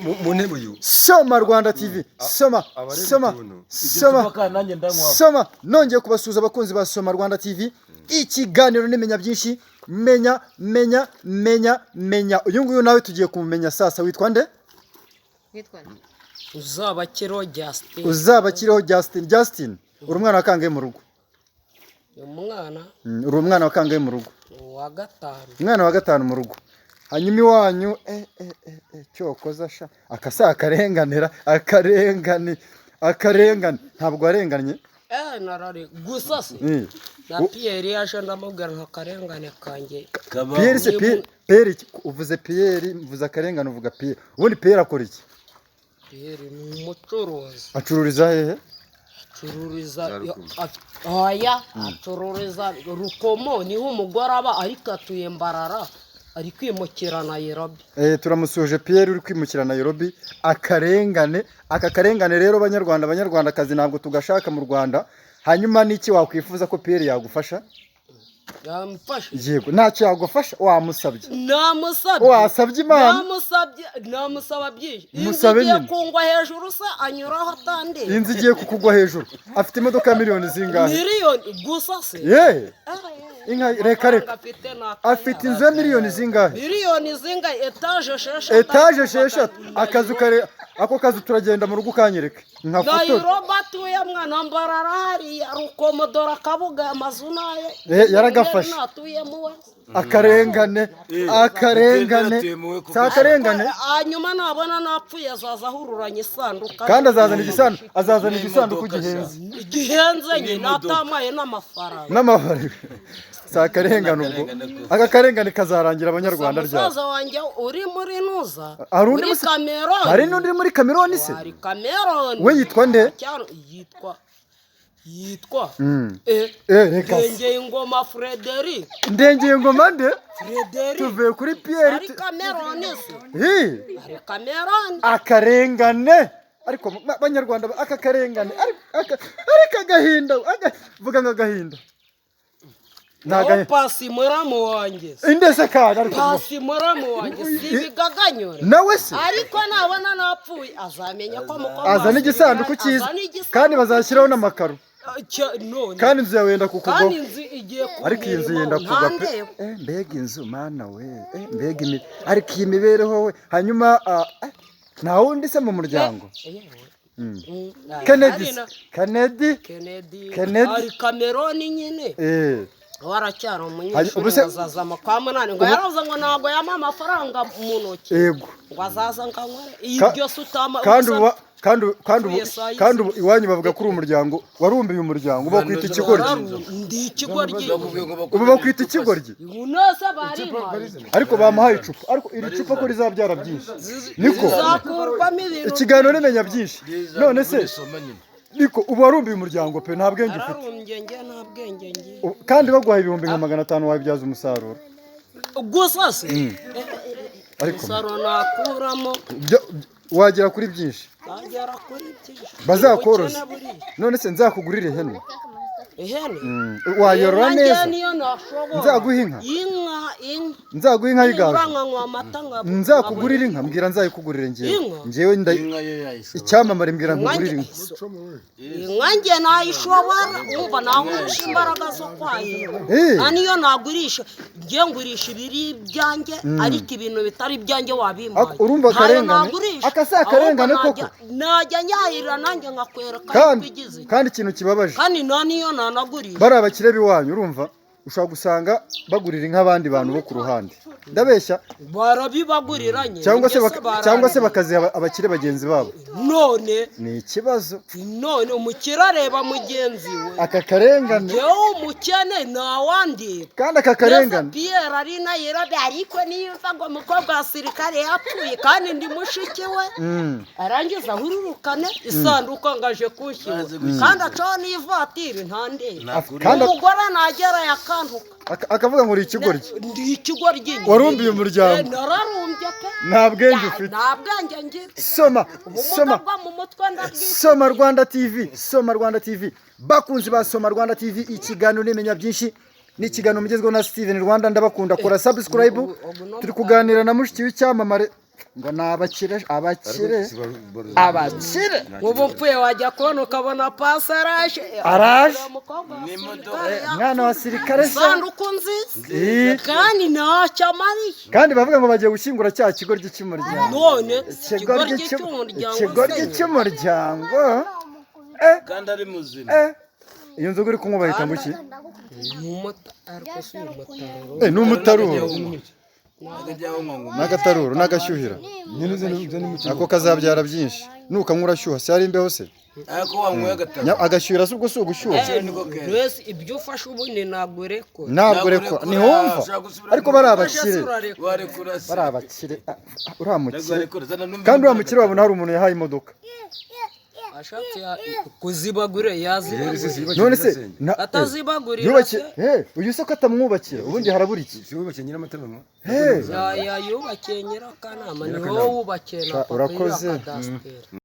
Mu ntebe uyu. Soma Rwanda TV, soma. Abareba Soma. utuntu. Iryo Soma. cupa kandi nanjye ndanywa. Soma. Nongeye kubasuhuza, abakunzi ba Soma Rwanda TV. Ikiganiro nimenya byinshi. Menya, menya, menya, menya. Uyu nguyu nawe tugiye kumumenya sasa. Witwa nde? Witwa nde? Uzabakiriho Justin. Uzaba kiriho Justin. Justin, uri umwana wa kangahe mu rugo? Umwana Uri umwana wa kangahe mu rugo? Wa gatanu. Umwana wa gatanu mu rugo. Hanyuma iwanyu, cyokoza sha, aka si akarenganira, akarengane, akarengane, ntabwo warenganye. Narari gusa se na Pierre yaje, ndamubwira nka karengane kanjye. Kabaho. Pierre se, Pierre, Pierre iki? Uvuze Pierre, mvuze akarengane, uvuga Pierre. Ubundi Pierre akora iki? Pierre ni umucuruzi. Acururiza hehe? Acururiza Za Rukomo. Oya, acururiza Rukomo, niho umugore aba, ariko atuye Mbarara, ari kwimukira Nairobi. Turamusuhuje Pierre uri kwimukira Nairobi. Akarengane, aka karengane rero, banyarwanda, banyarwandakazi, ntabwo tugashaka mu Rwanda. Hanyuma niki wakwifuza ko Pierre yagufasha? Yamfashe. Yego, ntacyo yagufasha wamusabye. Namusabye. Wasabye Imana. Namusabye, namusaba byinshi. Inzu Musabe igiye nyine. kungwa hejuru se, anyuraho atandeba. Inzu igiye kukugwa hejuru. Afite imodoka ya miliyoni zingahe? Miliyoni gusa se? Ye, inka, reka reka. Afite ni akayabo. Afite inzu ya miliyoni zingahe? Miliyoni zingahe? Etaje 6. Etaje 6, akazu kare. Ako kazu turagenda mu rugo ukanyereka nka foto. Nairobi atuye mwana, Mbarara hariya Rukomo, dore akabuga, amazu naye. Yaragafashe. Natuyemo we. Akarengane, akarengane. Si akarengane? Hanyuma nabona napfuye, azaza ahururanye isanduka. Kandi azazana igisanduku, azazana igisanduku gihenze. Gihenze nyine. N'imodoka. Natamaye n'amafaranga. N'amafaranga. Si akarengane ubwo? Aka karengane kazarangira abanyarwanda ryari? Musaza wanjye uri muri nuza Hari undi muri Kameroni. Hari n'undi uri muri Kameroni se? Ari Kameroni. We yitwa nde? Yitwa Reka se. Ndengeye Ingoma Frederic. Ndengeye Ngoma nde? Frederic. Tuvuye kuri Pierre. Ari Kameroni se. Hi. Ari Kameroni. Akarengane, ariko banyarwanda, aka karengane, ariko agahinda, vuga ngo agahinda ni Aho agahinda. Pasi muramu wanjye se. Indese kandi ariko Pasi muramu wanjye si ibigaganyore. Nawe se? Ariko nabona napfuye, azamenya ko mukoma. Azana igisanduku cyiza kandi bazashyiraho n'amakaro. None Kandi inzu yawe yenda kukugwaho. Kandi inzu igiye. Ariko iyi nzu yenda kugwa pe. Mbega inzu, mana we! Mbega ariko iyi mibereho we! Hanyuma nta wundi se mu muryango? Kennedy se? Kennedy. Kennedy. Kennedy. Ari Kameroni nyine. Waracyari umunyeshuri. Ubu se- Azaza mu kwa munani. Ngo yaravuze ngo ntabwo yampa amafaranga mu ntoki, ngo azaza ngo anywere ibyo se utama. Kandi ubu kandi ubu Upfuye saa y'izi. Kandi ubu iwanyu bavuga ko uri umuryango warumbiye umuryango, ubu bakwita ikigoryi. Ndi ikigoryi. Ubu bakwita ikigoryi. Unose barimpaye. Ariko bamuhaye icupa, ariko iri cupa ko rizabyara byinshi, niko? Rizakurwamo ibintu. Ikiganiro nimenya byinshi. None se niko, ubu warumbiye umuryango pe, nta bwenge ufite. Nararumbye nge, nta bwenge nge. Kandi baguhaye 500,000 wabibyaza umusaruro. Gusa se? Ariko Umusaruro nakuramo. Wagera kuri byinshi. Nagera kuri byinshi. Bazakoroza. Ubukene buriya. None se nzakugurire ihene? Ihene? Wayorora Inka nge neza. niyo nashobora. Nzaguha inka? Inka, inka. Nzaguha inka y'igaju? Nibura nkanywa amata Nzakugurira inka? Mbwira nzayikugurire ngewe. Inka? Ngewe nda Inka yo yayisaba. Icyamamare, mbwira Inka nkugurire inka. Inka nge nayishobora, umva, nagurisha imbaraga zo kwahira. Nta niyo nagurisha, nge ngurisha ibiri ibyanjye, ariko ibintu bitari ibyanjye wabimpaye. Urumva Ntayo akarengane? nagurisha. Aka si akarengane Ahubwo koko? Najya nyahirira nanjye nkakwereka Kandi yuko igize. Kandi ikintu kibabaje, Kandi nta niyo nanagurisha. bari abakire b'iwanyu, urumva, ushobora gusanga bagurira inka abandi bantu bo ku ruhande. Ndabeshya? Barabibagurira nyine. Cyangwa se Mbese cyangwa se bakaziha abakire bagenzi babo. None Ni ikibazo. None umukire areba mugenzi we. Aka karengane. Njyewe umukene ntawandeba. Kandi aka karengane. Mbese Pierre ari Nairobi, ariko niyumva ngo umukobwa wa sirikare yapfuye kandi ndi mushiki we, arangiza ahururukane isanduku ngo aje kunshyira, kandi acaho n'ivatiri ntandeba. Kandi Umugore nagera yakantuka. Akavuga ngo uri ikigoryi. Ndi ikigoryi nyine. Warumbiye umuryango. Nararumbye pe. Nta bwenge ufite. Nta bwenge ngira. Soma. Ubumuga Soma. bwo mu mutwe ndabwite. Soma Rwanda TV, Soma Rwanda TV, bakunzi ba Soma Rwanda TV, ikiganiro nimenya byinshi, ni ikiganiro mugezweho na Steven Rwanda. Ndabakunda, kora subscribe. Turi kuganira na mushiki w'icyamamare. Ngo ni abakire, abakire, abakire. Ubu mpfuye wajya kubona ukabona pasi araje. Araje. Umukobwa wa sirikare. Mwana wa sirikare se. Isanduku nziza. Eh, kandi ntacyo amariye. Kandi bavuga ngo bagiye gushyingura cya kigoryi cy'umuryango. None Ikigoryi ikigoryi cy'umuryango. Ikigoryi cy'umuryango. Eh, kandi ari muzima. Eh, iyo nzoga uri kunywa bayita ngo iki? Ariko si umutaruro. Eh, ni umutaruro. Akajya anywa ngo N'agataruro n'agashyuhira. Ako kazabyara byinshi. Nukanywa urashyuha, si hari imbeho se? Ariko wanyweye agataro. Agashyuhira si ubwo si ugushyuha? Mbese ibyo ufashe ubundi ntabwo urekura. Ntabwo rekura, ntihumva. Ariko bari abakire. Urarekura. Warekura se? Bari abakire. Ah, ah, uriya mukire. Warekura zana n'umwe. Kandi uriya mukire wabona hari umuntu yahaye imodoka. Ashatse kuzibagure yazibagurira. None se Atazibagurira yubakiye se. Uyu se ko atamwubakira, ubundi harabura iki? Siwubakiye Nyiramatama? Yayubakiye Nyirakanama, ni wowe wubakiye na Urakoze. papa kadasiteri.